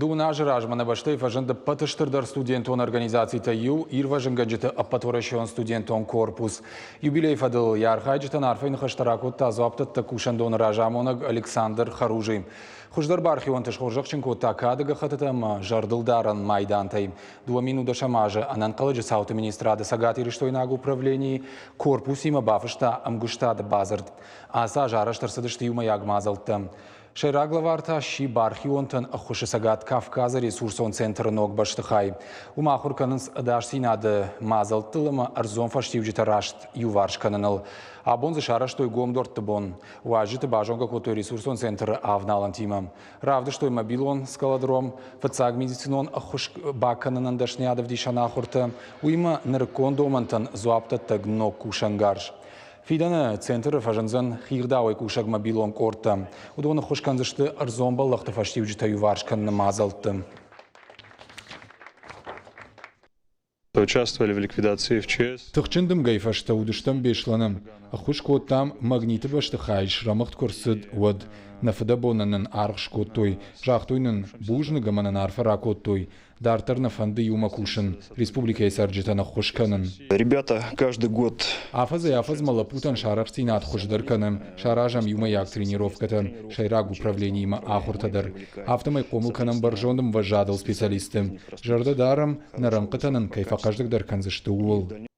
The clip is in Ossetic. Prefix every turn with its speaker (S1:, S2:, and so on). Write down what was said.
S1: Дыууын азы размӕ нӕ бӕстӕйы фӕзынд ӕппӕты стырдӕр студентон организацитӕй иу Ирвӕзынгӕнджыты ӕппӕтуӕрӕсеон студентон корпус. Юбилейы фӕдыл йӕ архайджытӕн арфӕйы ныхӕстӕ ракодта дзуапдӕттӕг кусӕндоны разамонӕг Александр Харужий. Хуыздӕр бархионты схорзӕхджын кодта кады гӕххӕттытӕ ӕмӕ зӕрдылдарӕн майдантӕй. 2010 азы ӕнӕнхъӕлӕджы цауты министрады цӕгатирыстойнаг управленийы корпусимӕ бафыста ӕмгуыстады бадзырд. Ацы аз арӕзт ӕрцыдысты иумӕйаг мадзӕлттӕ. Сӕйраг лӕвар та сси бархионтӕн ӕххуысы Цӕгат Кавказы ресурсон центры ног бӕстыхай. Уым ахуыр кӕнынц ӕдасдзинады мадзӕлттыл ӕмӕ ӕрдзон фӕстиуджытӕ раст иуварс кӕныныл. Абон дзы сарӕзтой гом дуӕртты бон. Уазджыты базонгӕ кодтой ресурсон центры авналӕнтимӕ. Равдыстой мобилон скалодром, фыццаг медицинон ӕххуыс бакӕнынӕн дӕсныйад ӕвдисӕн ахуыртӕ, уыимӕ нырыккон домӕнтӕн дзуапдӕттӕг ног кусӕнгарз. Фидӕны центры фӕзындзӕн хигъдауӕй кусӕг мобилон къордтӕ. Уыдон ӕххуыс кӕндзысты ӕрдзон бӕллӕхты фӕстиуджытӕ иуварс кӕныны мадзӕлтты.
S2: Участвовали в ликвидации ФЧС.
S1: Тыхджын дымгӕйы фӕстӕ уыдыстӕм Беслӕны. Ӕххуыс кодтам, Магниты бӕстыхайы срӕмыгъд куы рцыд, уӕд. Нӕ фыдӕбонӕн нын аргъ скодтой. Загътой нын, бузныг ӕмӕ нын арфӕ ракодтой. Дарддӕр нӕ фӕнды иумӕ кусын, республикӕйы цӕрджытӕн ӕххуыс кӕнын.
S2: Ребята каждый год
S1: Афӕдзӕй-афӕдзмӕ лӕппутӕн сӕ арӕхстдзинад хуыздӕр кӕны, саразӕм иумӕйаг тренировкӕтӕ, сӕйраг управлениимӕ ахуыртӕ дӕр. Афтӕмӕй хъомыл кӕнӕм бӕрзонд ӕмвӕзадыл специалистты. Зӕрдӕ дарӕм, нӕ рӕнхъытӕ нын кӕй фӕхъӕздыгдӕр кӕндзысты, ууыл.